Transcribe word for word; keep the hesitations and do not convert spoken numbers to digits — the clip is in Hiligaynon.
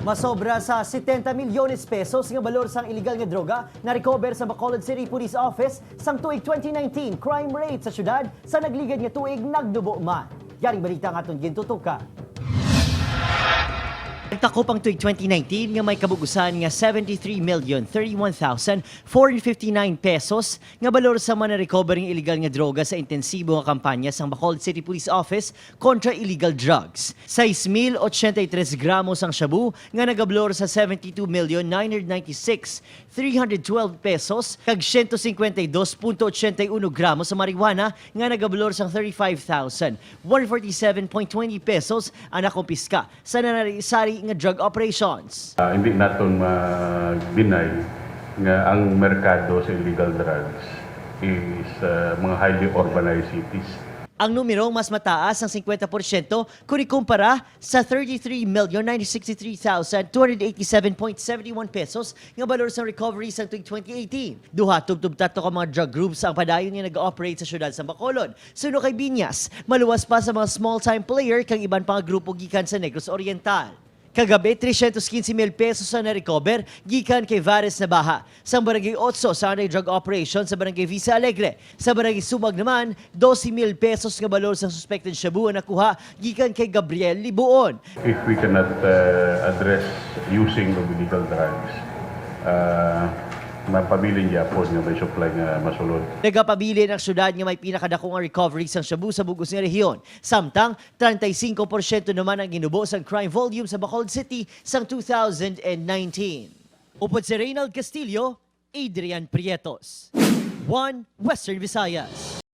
Masobra sa setenta milyones pesos nga balor sang iligal nga droga na-recover sa Bacolod City Police Office sang tuig twenty nineteen. Crime rate sa syudad sa nagligad nga tuig nagnubo man. Yaring balita ang aton gintutuka. Nagtakop ang tuig twenty nineteen nga may kabug-usan nga seventy-three million thirty-one thousand four hundred fifty-nine pesos nga balor sa mga na-recover nga iligal nga droga sa intensibo nga kampanya sang Bacolod City Police Office kontra illegal drugs. Sais mil ochenta y tres gramos ang shabu nga nagabalor sa seventy-two million nine hundred ninety-six three hundred twelve pesos kag siyento singkwenta y dos punto ochenta y uno gramo sa marijuana nga nagabalor sang thirty-five thousand one forty-seven point twenty pesos ang nakumpiska sa nanari-sari nga drug operations. Ah, hindi naton ma-deny nga ang merkado sa illegal drugs is ah, mga highly urbanized cities. Ang numerong mas mataas sang singkwenta porsyento kon ikumpara sa thirty-three million nine hundred sixty-three thousand two hundred eighty-seven point seven one pesos nga balor sang recovery sang tuig twenty eighteen. Duha tubtob tatlo ka mga drug groups ang padayon nga nag-ooperate sa siyudad sa Bacolod. Suno kay Biñas, maluwas pa sa mga small-time player kag iban pa nga grupo gikan sa Negros Oriental. Kagabi, trescientos quince mil pesos ang na-recover gikan kay Vares Nabaha sang Barangay Otso sa anti-drug operation sa Barangay Vista Alegre. Sa Barangay Sumag naman, doce mil pesos nga balor sang suspected shabu ang nakuha gikan kay Gabriel Libuon. If we cannot uh, address using of illegal drugs, uh, mapabilin gyapon nga may supply nga masulod. Nagapabilin ang syudad nga may pinakadako nga recovery sang shabu sa bug-os nga rehiyon. Samtang, treinta y cinco porsyento naman ang ginubo sang crime volume sa Bacolod City sang two thousand nineteen. Upod si Reynald Castillo, Adrian Prietos, One Western Visayas.